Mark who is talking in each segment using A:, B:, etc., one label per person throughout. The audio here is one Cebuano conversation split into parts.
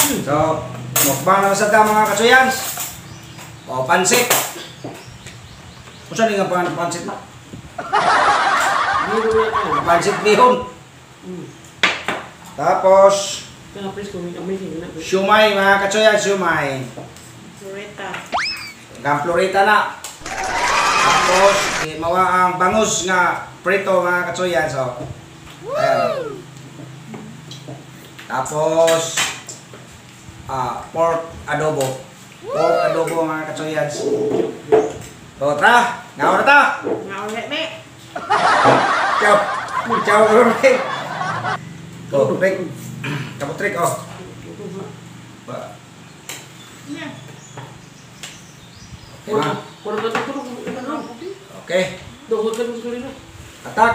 A: So, mukbang na sa ta mga katsuyans. O, pansit. Kung saan nga pansit na? Pansit bihon. Tapos, siomai mga katsoyan, siomai.
B: Florita.
A: Ang florita na. Tapos, mawa ang bangus nga prito mga katsoyan. So, ayan. Tapos, pork adobo. Pork adobo mga katsoyan. So, tara! Ngaw na ta!
B: Ngaw na, me!
A: Ciao! Ciao, Rick! Oh, Rick! Kapot, Rick, oh! Okay na. Okay. Attack!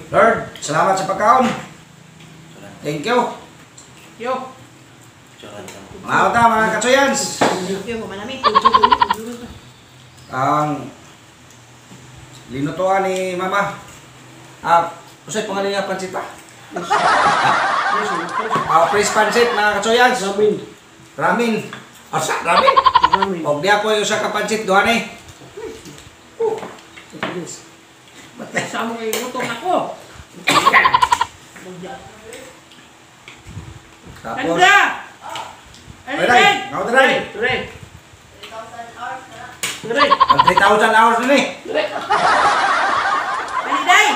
A: Lord, salamat sa pagkaon. Thank you.
B: Yo.
A: Mga ta, mga katsuyans. Ang linutuan ni Mama. Usay pangalan niya pansit pa? Fresh pansit mga katsuyans. Ramen. Ramen. Asa ramen? Ramen. Og diya ko usa ka pansit duha ni.
B: Sa mo kay gutom ako.
A: Tapos. Ay, ngau dai.
C: 3,000 hours na.
A: 3,000 hours ni.
B: Dali dai.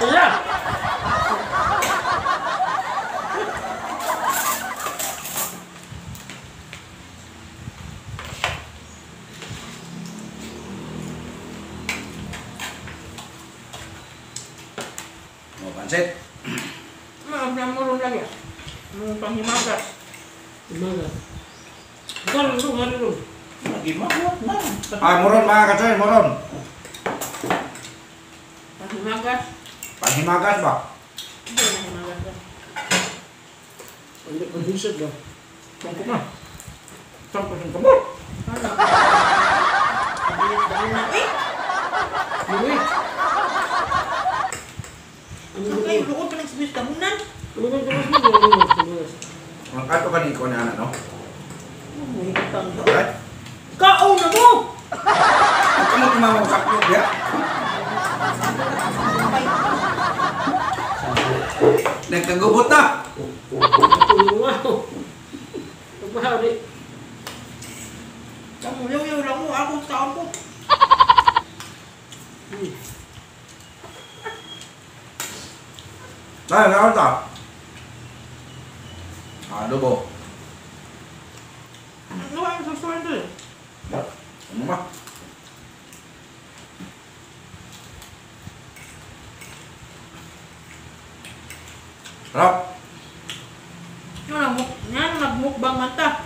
C: Tara.
A: Mo pansit.
B: Ang lang ya. Mo panghimagas.
C: Himagas. Garo.
A: Ah, moron mga katsoy, moron.
B: Panghimagas.
A: Panghimagas ba?
B: Hindi na himagas.
C: Ang panghisad ba?
B: Tangko na.
A: Tangko sa kamot.
B: Ano? Eh.
C: Luwi.
B: Ano kayo luod pa ng sibis tamunan?
C: Ano ba ito?
A: Ang kato ka ni ko na ano?
B: Right? Kaon na mo!
A: Kamu tumama sa sakto ya. Nagkagubot na.
B: Kamu yaw lang mo ako sa ako.
A: Ay, meron ta. Adobo.
B: Ano ang susunod eh?
A: Ano ba? Sarap.
B: Nga nagmukbang mata.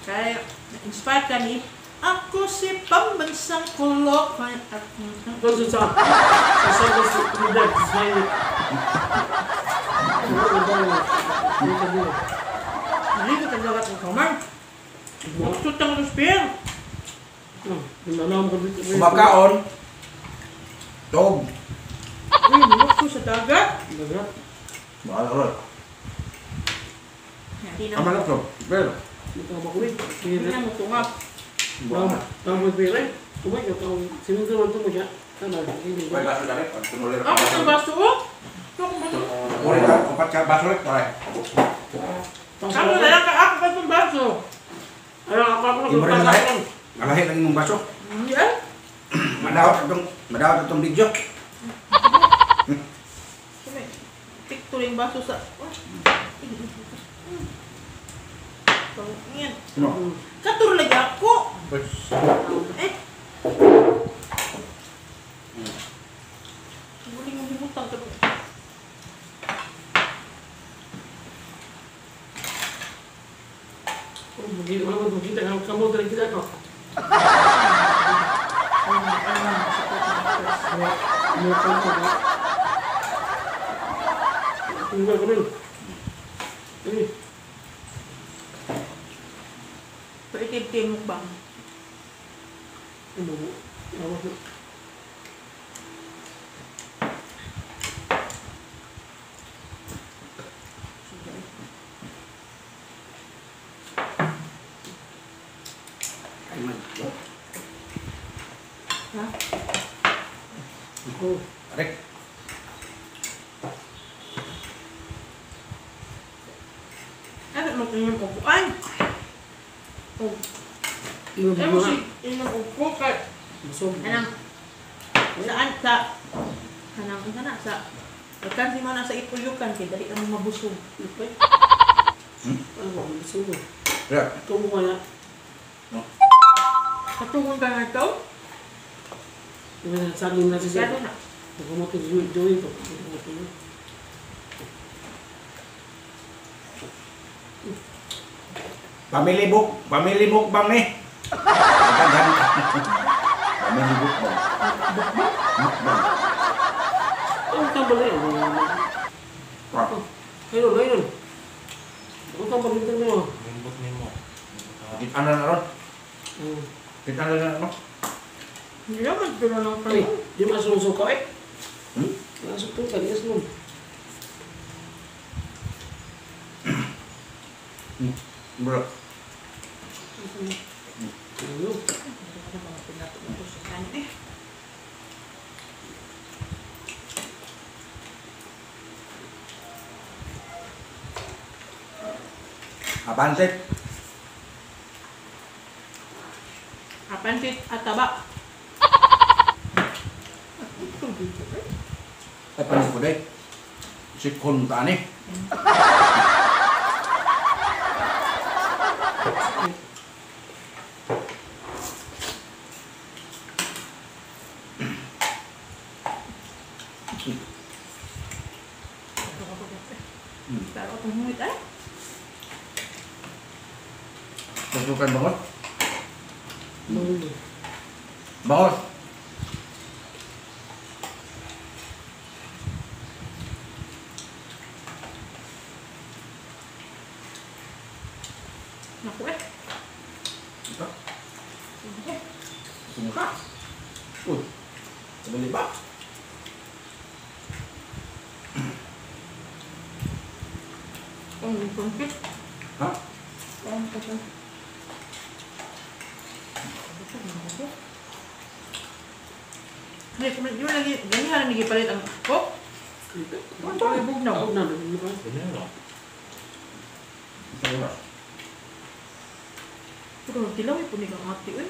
B: Kaya na-inspire ka ni ako si pambansang kulok.
C: Sa
B: Hindi ko talaga ng kaman. Magsutang ng spear.
A: Kumakaon. Dog.
B: Uy, mulok ko sa dagat.
A: Mahal ron.
B: Hindi na.
A: Tama lang to. Pero.
B: Hindi na mo tungap.
A: May baso dali.
B: Ako sa baso oh. Ako baso.
A: Uri ka. Upat ka. Baso rin.
B: Ako na lang ka. Ako pa itong baso.
A: Imo rin malahi. Malahi lang imong baso.
B: Yeah.
A: Madawat itong video.
B: Picture yung baso sa...
A: No.
B: Katur lagi ako. Eh. Guling mo himutang ka. Creative team mukbang.
C: Ano? Ano?
A: Ay man.
B: Ha?
C: Oh.
A: Arek.
B: Ano mo inyong upuan? Oh,
C: Yung
B: ay mo
C: mga
B: si inyong upo kay
C: busog.
B: anang saan sa kanang unsa na sa pagkan si mo na sa ipuyukan kay dali ka mo mabusog.
C: Ano ba? Busog.
A: Yeah.
C: Ito mo kaya.
A: No.
B: Katungon ka nga ikaw?
C: Yung saging na siya.
B: Gado na.
C: Nagkamote join ko. Nagkamote yun.
A: Family book, family mukbang ni. Daghan ka. Family mukbang.
B: Bukbang?
A: Mukbang.
C: Ang tambal na yun.
A: Ah.
C: Ayun, ayun. Ang tambal nito mo.
D: Limbot nimo.
A: Kita na na ron. Kita na na ron.
B: Hindi naman pero ng
C: Ay,
B: kayo.
C: di ba asulong suka eh?
A: Hmm?
C: Asulong ka, di asulong.
A: Bro.
C: Ano?
A: Apansit.
B: Apansit at taba.
A: Ay panis ko day. Sikon ta ni.
B: Pero itong hungit ay.
A: Tutukan bangos.
C: Ano?
A: Bangos.
B: Naku eh.
A: Ito. Sumuka. Uy. Sabali ba?
B: Ang kumpit.
A: Ha?
B: Ang kumpit. Ay, kung di mo lagi, ganyan na palit ang coke. Ay, bugnaw.
C: Tawag na, ano ba?
D: Ganyan lang.
A: Isang oras.
B: Pero tilaw ay punig ang ate eh.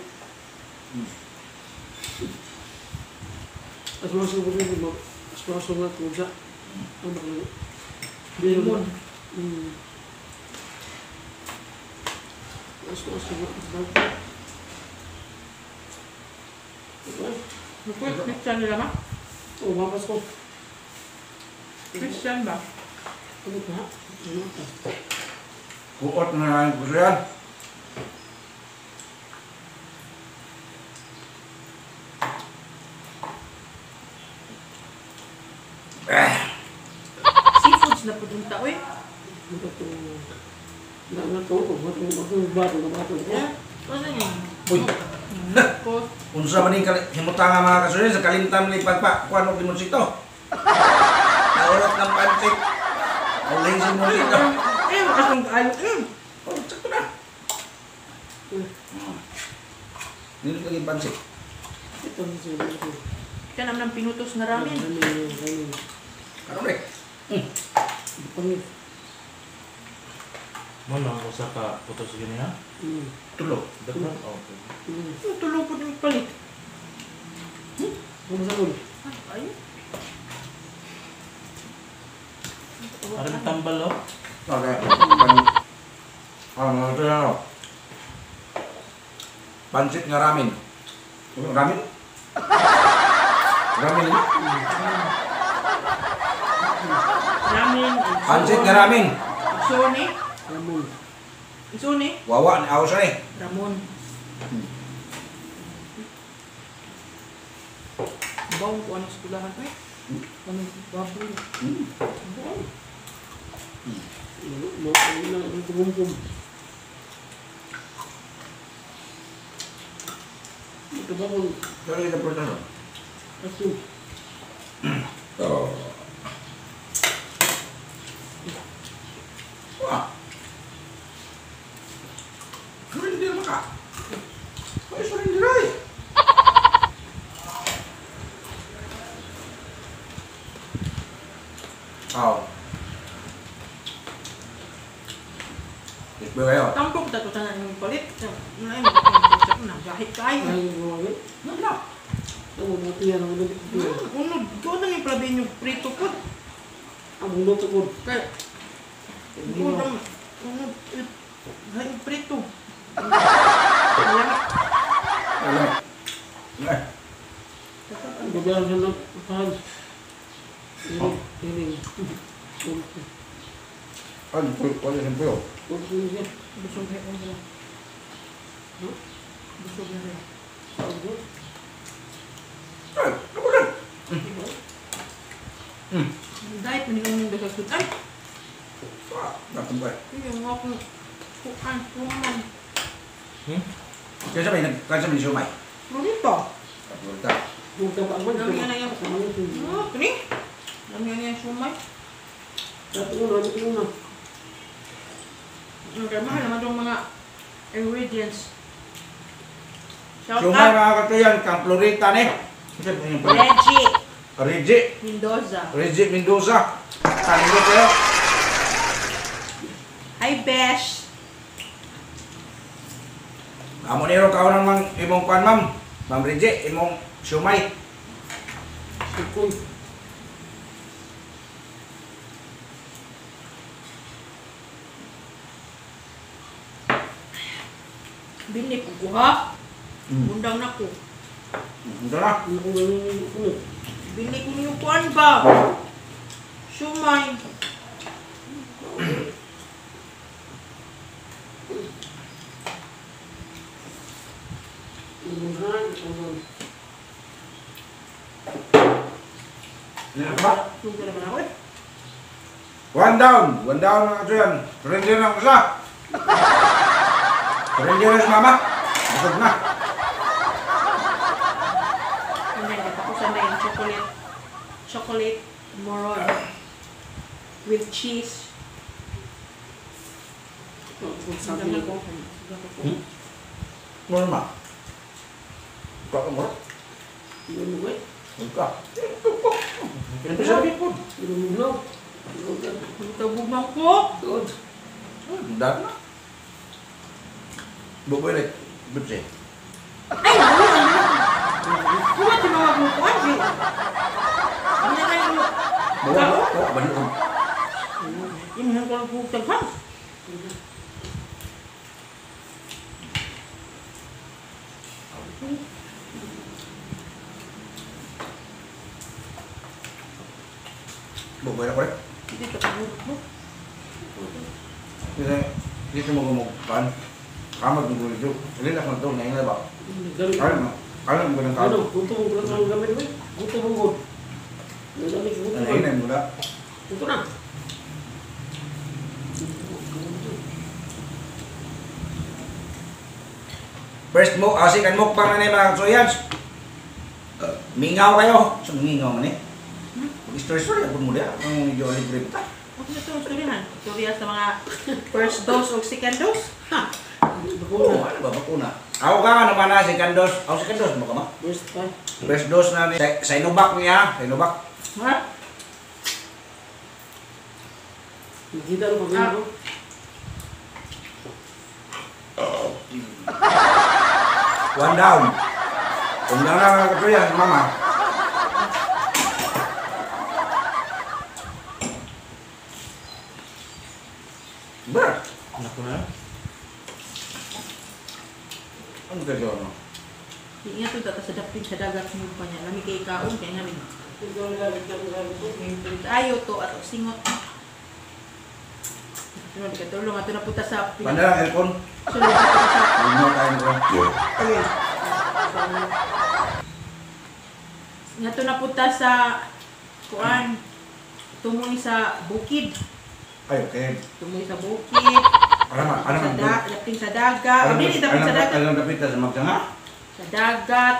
C: Asulong suka mo. Asulong suka mo sa. Ano ba?
B: Limon.
C: Asulong suka mo.
B: Naku, Christian nila ma?
C: Oh, mapas ko.
B: Christian ba?
C: Ano ba? Ano ba?
A: Kuot na lang ko siya.
B: Seafoods na punta oy.
C: Ano ba ito? Bato.
B: Yeah. Ano yun?
A: Uy.
B: Nako.
A: Unsa man ning himuta nga mga kasuyo sa kalimtan ni pagpa kuan og limonsito. Naurot ng pansit. Uling si limonsito.
B: Eh, makasang kaayo. Eh.
A: Oh, sakto na. Nindot lagi pansit.
C: Ito siya.
B: Kaya naman ang pinutos na ramen.
C: Ramen.
A: Karon rek.
C: Pangit.
D: Mo na usa ka putos gini ha?
A: Tulo.
D: Daghan okay.
B: Tulo po yung palit.
C: Kumusta ko?
B: Ay.
D: Aron tambal oh.
A: Okay. Ah, ito na. Pansit nga ramen. Ramen? Ramen ini?
B: Ramen.
A: Pansit nga ramen.
B: Sony.
C: Ramon.
B: Sony.
A: Wawa ni aw siya eh.
B: Ramon. Bawang ko anong eskwelahan eh. Ano baboy. Bawang.
C: Ano, ano, kumumkum. Ito ba kung
A: Pero kita prutas oh.
C: asin?
A: Oh. Wah. Surrender mo ka. Ay, surrender ay. Aw. Isbe kayo.
B: Tampok ta to tanan yung palit. Nagahit kayo.
C: Ay, mga
A: Nagla.
C: Ang mga yan, ang mga
B: Unod, ikaw na yung plabi yung prito ko.
C: Ang luto ko.
B: Kaya, unod, unod, yung prito.
A: Ano? Eh.
C: Ang babae siya ng pahal. Ini.
A: Ano, puyo, puyo, puyo.
C: Puyo siya.
B: Busog na sila. Busog na sila.
A: Ay, ano ba?
B: Diet man yung sa sudan.
A: Ah, natumba.
B: Yung akong kuan, kuman.
A: Kaya sa may, kaya sa may sumay.
B: Lurito.
A: Lurita.
B: Dami na yung, oh, kini. Dami na yung sumay.
C: Una.
B: Okay, mahal naman yung mga ingredients. Shout
A: Sumay
B: out.
A: mga katuyan, kang Florita ni.
B: Reggie
A: Reggie.
B: Mendoza.
A: Reggie Mendoza. Kanino kayo?
B: Hi, Besh.
A: Amo niro kao ng mang imong kuan ma'am. Ma'am Reggie, imong sumay.
C: Sukoy.
B: Bini ko kuha. Undang na ko.
A: Ito na.
B: Bini ko niyo kuan ba? Sumay.
A: One down. One down mga katuyan. Surrender na ako sa. Surrender na si mama. Busog na.
B: And then, tapusan na yung chocolate. Chocolate moron. With cheese.
C: Sabi ko.
A: Moron ma. Kaka moron. Ka. Sabi ko.
B: Tabugman ko.
A: Dad na. Buboy rin. Bipsi.
B: Ay, naku! Kuha tinawag mo ko, Angie. Ano na kayo?
A: Bawa, bawa, balik ko.
B: Inuhan ko lang po taghan.
A: Buboy na ko rin.
B: Dito ka mo.
A: Dito mo gumugpan. Kamag ng gulo. Relax na to, ngayon na ba? Kaya mo. Kaya mo ganang
C: Ano,
A: kamo.
C: gusto mo gulot ang gamit mo? Gusto mo gulot. Gusto mo.
A: Ay, na mula.
C: Gusto na.
A: First mo, second mukbang na ni mga katsuyans. Mingaw kayo. So, mingaw man eh. Mag-story-story ako muna. Ang medyo libre pa.
B: Huwag na ito, storyahan. Storya sa mga first dose o second dose.
C: Ha!
A: Oo, ano ba? Bakuna. Ako ka, ano ba na? Second dose. Ako second dose mo ka ma?
C: First pa.
A: First dose na ni Sinovac niya. Sinovac.
B: Ha?
C: Nakita ko pag ko.
A: One down. One down na mga katsuyan, mama. Ber.
D: Anak ko na.
A: Ano kayo ano?
B: Ingat ito, sa dapin sa dagat mo pa niya. Lami kay kaon, kaya nga rin. Ayo to at singot. Sunod ka tulong ato na punta sa
A: Banda lang aircon.
B: Sunod na punta sa
A: Ano tayo ko?
B: Okay. Nga to na punta sa kuan tumoy sa bukid.
A: Ay, okay.
B: Tumoy sa bukid.
A: Ano ma? Ano
B: Sa
A: ma?
B: dapin sa dagat. O dili dapin sa dagat.
A: Ano dapit sa magsanga?
B: Sa dagat.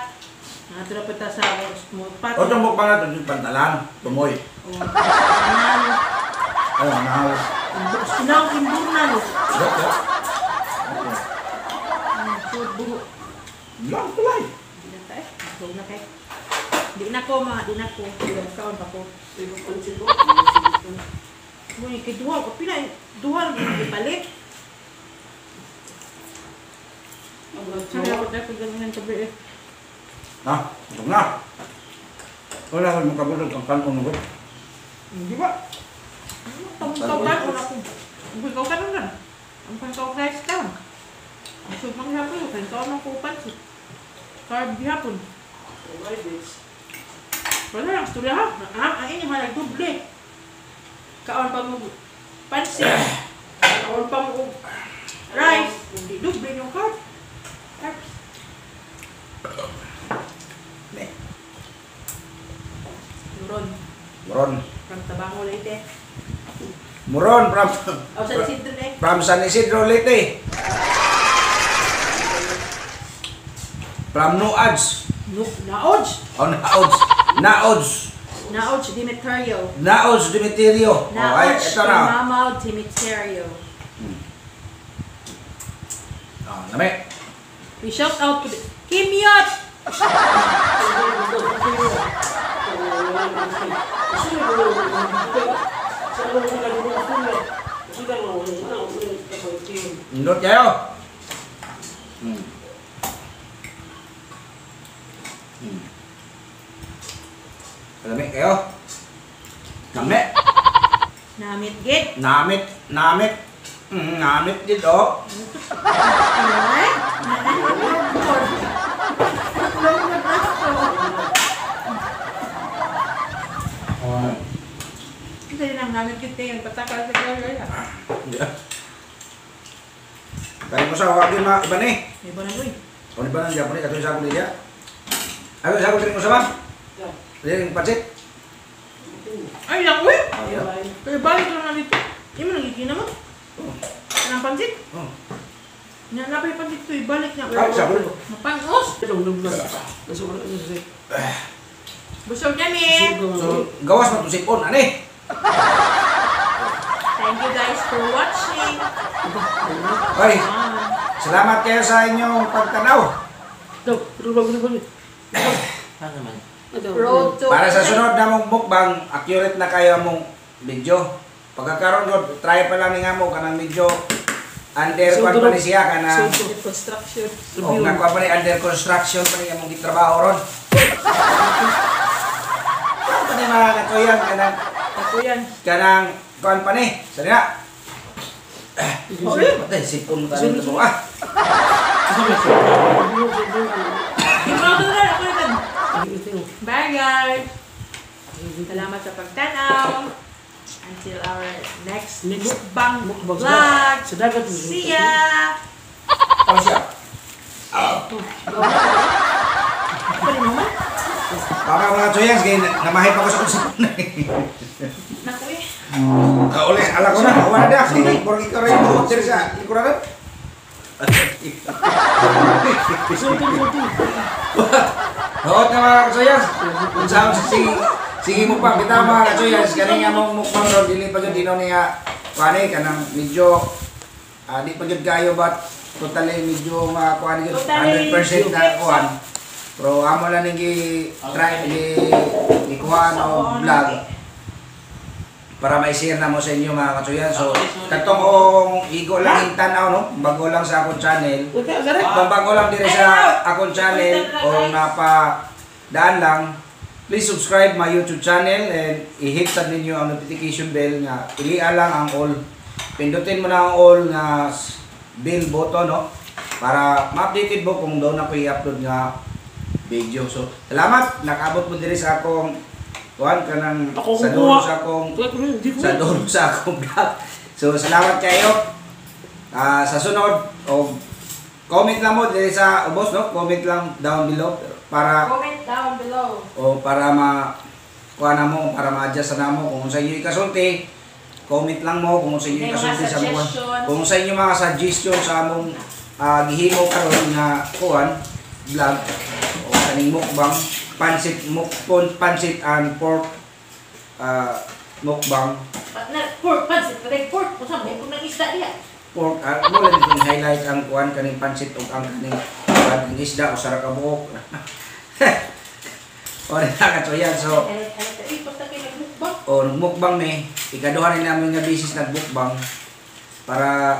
B: Nato na punta sa mupat.
A: O itong mukbang nato yung pantalan, tumoy.
B: O, tanan.
A: Ay, nahal.
B: Sinaw imbunan.
A: Dok, dok.
B: Food buho.
A: Lang tulay.
B: Di na tayo. Go na kay. Di na ko ma, di na ko. Di na kaon pa ko. Ngunit kay duha ko pila duha ra gyud ipalit. Sabi ako dahil kung ganyan tabi eh.
A: Na, busog na. Wala ko makabulog ang kanon ko.
B: Di ba? Tawag ko na ko. Ang ikaw ka nun. Ang pangkaw rice ka. Ang supang hapon, kay ikaw man ko pansit. Carb gihapon. Wala lang, istorya ha. Ah, ang inyo halag doble. Kaon pa mo pansit. Kaon pa mo rice. Hindi doble yung carb. Carbs.
A: Ne,
B: Muron.
A: Muron.
B: From Tabango Leyte.
A: Muron from
B: O, San Isidro eh.
A: from San Isidro Leyte. From Noads.
B: No, Naoj.
A: Oh, Naods. Naods.
B: Naoj Demeterio.
A: Naods Demeterio. Oh, ay,
B: Naoj
A: ito na.
B: Mamaw Demeterio.
A: Oh, nami.
B: We shout out to the Kimyot!
A: Indot kayo. Lami kayo. Nami.
B: Namit git.
A: Namit. Namit. Namit dito.
B: Ay! Kasi nang namit git eh. Patakal sa gano'n.
A: Yeah. Kaya mo sa wag ma iba ni.
B: May ba na uy?
A: O iba nang Japanese ato sa niya. Ato sa ko mo sa ba? Dili yung pansit.
B: Ay lang uy!
A: Oh, yeah.
B: Kaya balik lang na dito. Di mo nangigina mo.
A: Oh.
B: Kanang pansit?
A: Oh.
B: Nga na pa yung pansit to, ibalik na.
A: Ay, sa ko.
B: Mapanos! Busog kami!
A: So, gawas mo to sipon ani.
B: Thank you guys for watching.
A: Ay, salamat kayo sa inyong pagtanaw.
D: Ano naman?
B: Road to...
A: Para sa sunod na mong mukbang, accurate na kayo mong video. Pagkakaroon ko, try pa lang ni nga mo kanang medyo under kwan pa ni siya kanang
B: Construction.
A: oh, nakuha pa ni under construction pa ni among gitrabaho ron. Kuan pa ni mga katuyan kanang
B: Ako yan.
A: kanang kuan pa ni. Sa nila. Oh, patay sipon ka nito ah.
B: Ikaw to na, ako na. Bye guys! Salamat sa pagtanaw. Until our next mukbang vlog. See ya!
A: Tama siya.
B: Ako rin naman.
A: Baka mga katuyan, sige, namahay pa ko sa sipon.
B: Naku eh.
A: Uli, ala ko na, wala na. Sige, porque ikaw rin mo, diri sa likuran. Hoot na mga katsuyas. Kung saan sige, sige mo pa kita mga katsuyas kani nga mong mukbang ron dili pa gyud dino niya kuan kanang medyo di pa gyud kayo but totally medyo nga kuan gyud
B: Totally
A: 100% na kuan. Pero amo lang ning gi try gi gikuha no vlog para ma-share na mo sa inyo mga katsuyan. So, katong kong igo lang yung tanaw, no? Bago lang sa akong channel. Kung bago lang dire sa akong channel o napa daan lang, please subscribe my YouTube channel and i-hit sa ninyo ang notification bell nga pilian lang ang all. Pindutin mo na ang all nga bell button, no? Para ma-updated mo kung doon ako i-upload nga video. So, salamat nakaabot mo diri sa akong kuan kanang
C: Ako
A: sa dulo
C: kukuha.
A: sa akong sa dulo sa akong vlog. So, salamat kayo. Sa sunod, o comment lang mo diri sa ubos, no? Comment lang down below para
B: Comment down below.
A: o para ma kuha na mo, para ma-adjust na mo kung sa inyo ikasulti, comment lang mo kung sa inyo
B: May mga
A: ikasulti sa mga
B: suggestions.
A: kung sa inyo mga suggestions sa among gihimo karon nga kuan, vlog o kaning mukbang pansit mukpon pansit and pork mukbang.
B: Na pork pansit, patay pork kung sa mo kung nang isda diha.
A: Pork mo lang itong highlight ang kuan kaning pansit ug ang kaning kuan ang isda usa ra ka buok. O na katsuyan, so
B: Ay, basta kay nagmukbang.
A: O nagmukbang mi, ikaduha ni namin nga bisis nagmukbang para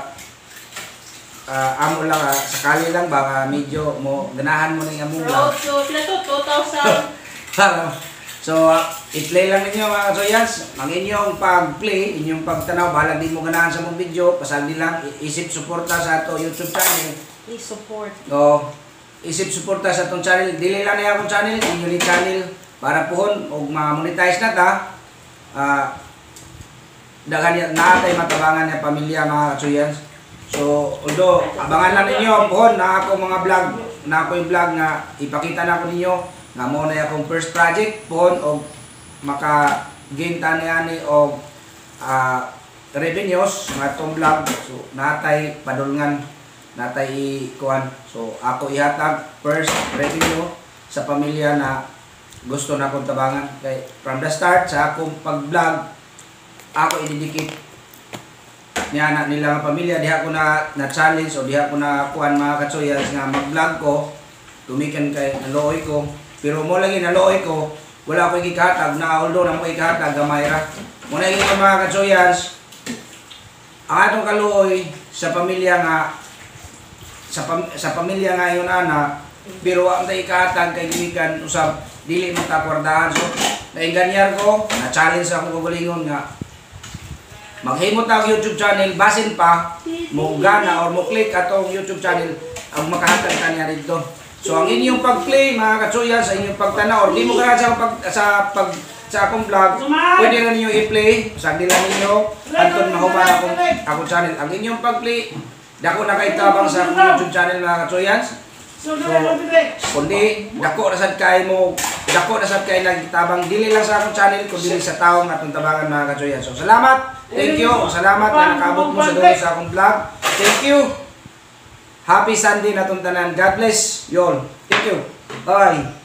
A: amo lang sakali lang ba nga medyo mo ganahan mo ning among vlog.
B: Road to pila to 2,000.
A: Para so i-play lang ninyo mga kasoyans ang inyong pag-play, inyong pagtanaw, bahalag di mo ganahan sa mong video, pasagdi lang, isip suporta sa ato YouTube channel.
B: Please support.
A: So, isip suporta sa atong channel, dili lang niya akong channel, inyo ni channel para puhon og ma-monetize na ta. Daghan niya naa tay matabangan niya pamilya mga katsuyans. So, although abangan lang ninyo puhon na ako mga vlog, na ako yung vlog nga ipakita na ako ninyo nga mo na akong first project puhon og maka gain ta niya ani og revenues nga atong vlog. So, natay padulngan, natay ikuan. So, ako ihatag first revenue sa pamilya na gusto na akong tabangan. Kay from the start sa akong pag-vlog, ako i-dedicate niya na nila nga pamilya. Diha ko na na challenge o diha ko na kuan mga katsuyas nga mag-vlog ko tumikan kay naluoy ko, pero mo lagi naluoy ko, wala ko gikahatag na, although na mo ikahatag gamay ra mo na gyud mga katsuyas ang atong kaluoy sa pamilya nga sa pamilya nga yun ana, pero ang tay ikahatag kay gimikan usab dili mo ta kwardahan. So naingganyar ko, na challenge ako kagalingon nga maghimo ta og YouTube channel, basin pa mo gana or mo click atong YouTube channel ang makahatag ta niya dito. So ang inyong pag-play mga katsuyan, sa inyong pagtanaw or di mo gana sa akong vlog, pwede na ninyo i-play, sagdi lang ninyo anton mahuman akong channel. Ang inyong pag-play dako na kay tabang sa akong YouTube channel mga katsuyans. So, kundi dako na sad kay mo, dako na sad kay nagtabang dili lang sa akong channel kundi sa taong atong tabangan mga katsuyan. So salamat, thank you, salamat na nakaabot mo sa dulo sa akong vlog. Thank you. Happy Sunday na tanan. God bless you all. Thank you. Bye.